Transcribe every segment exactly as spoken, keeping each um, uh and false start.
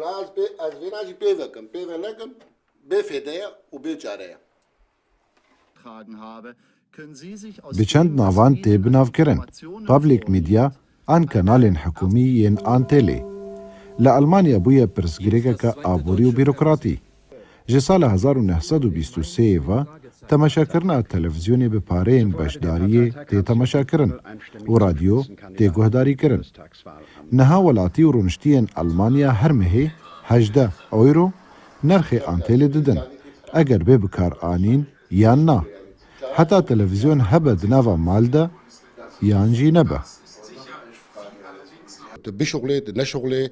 Ez pê, ez vêna jî pê vekim, pê ve nekim, bê fêde ye û bê çare ye. Bi çend navan tê binavkirin: Public Media an kanalên hikûmî yên Antelê. Li Almanya bûye pirsgirêkeke aborî û bîrokratî. Ji sala hezar û neh sed û bîst û sê ve temeşakirina televîzyonê bi pareyên beşdariyê tê temeşakirin û radyo tê guhdarîkirin. Niha welatî û rûniştiyên Almanya her mehê hejdeh euro nerxê Antelê didin, eger bê bikaranîn yan na. Heta televîzyon hebe di nava mal de yan jî nebe. Tu bişuxulê, tu neşuxulê,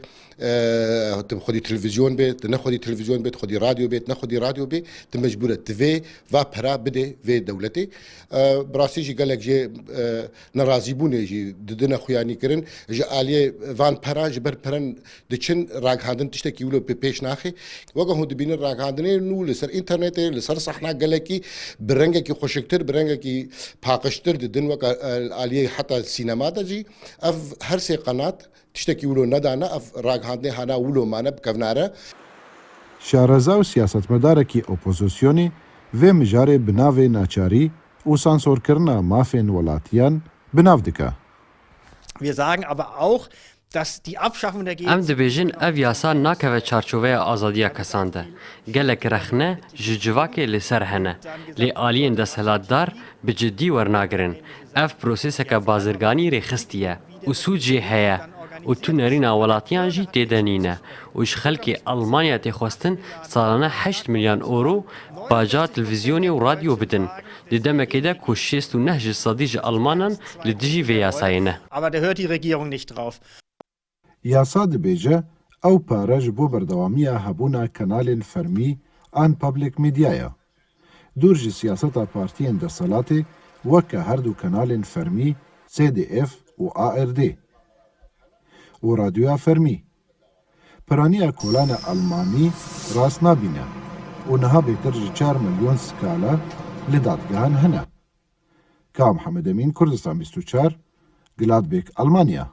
e, tu xwedî televîzyon bê, tu nexwedî televîzyon bê, tu xwedî radyo bê, tu nexwedî radyo bê, tu mecbûr e tu vê va pera bidê vê dewletê. E, bi rastî jî gelek jê, e, nerazîbûnê jî didine xuyanîkirin. Ji aliyê van pera, ji ber peren diçin, ragihandin tiştekî wilo pê pêş naxê. Weke hûn dibînin, ragihandinê nû li ser înternetê, li ser sehna gelekî bi rengekî xweşiktir, bi rengekî paqijtir didin, weke, e, aliyê heta sînema de jî. Ev her sê qenat tiştekî wilo nedane, ev ragihandinê hana wilo mane, bi kevnare. Şareza û siyasetmedarekî opozisyonê vê mijarê bi navê naçarî û sansorkirina mafên welatiyan bi nav dike. Wir sagen aber auch, dass die Abschaffung der Em dibêjin ev yasa nakeve çarçoveya azadiya kesan de. Gelek rexne ji civakê li ser hene, lê aliyên desthilatdar bi cidî wernagirin. Ev proseseke bazirganî rêxistiye û sûc jê heye û tu nerîna welatiyan jî tê de nîne û ji xelkê Almanya tê xwestin salane heşt milyan euro baca televîzyonê û radyo bidin, di demekê de ku şêst û neh ji sedî ji Almanan li dijî vê yasayê ne. Aber da hört die Regierung nicht drauf. Yasa dibêje ew pare ji bo berdewamiya hebûna kanalên fermî an public media ye. Dûr ji siyaseta partiyên desthilatê weke her du kanalên fermî C D F û A R D û radyoya fermî. Piraniya kolana Almanî rast nabîne û niha bêtir ji çar milyon skala li dadgehan hene. Ka Mihemed Emîn, Kurdistan bîst û çar, Gladbek, Almanya.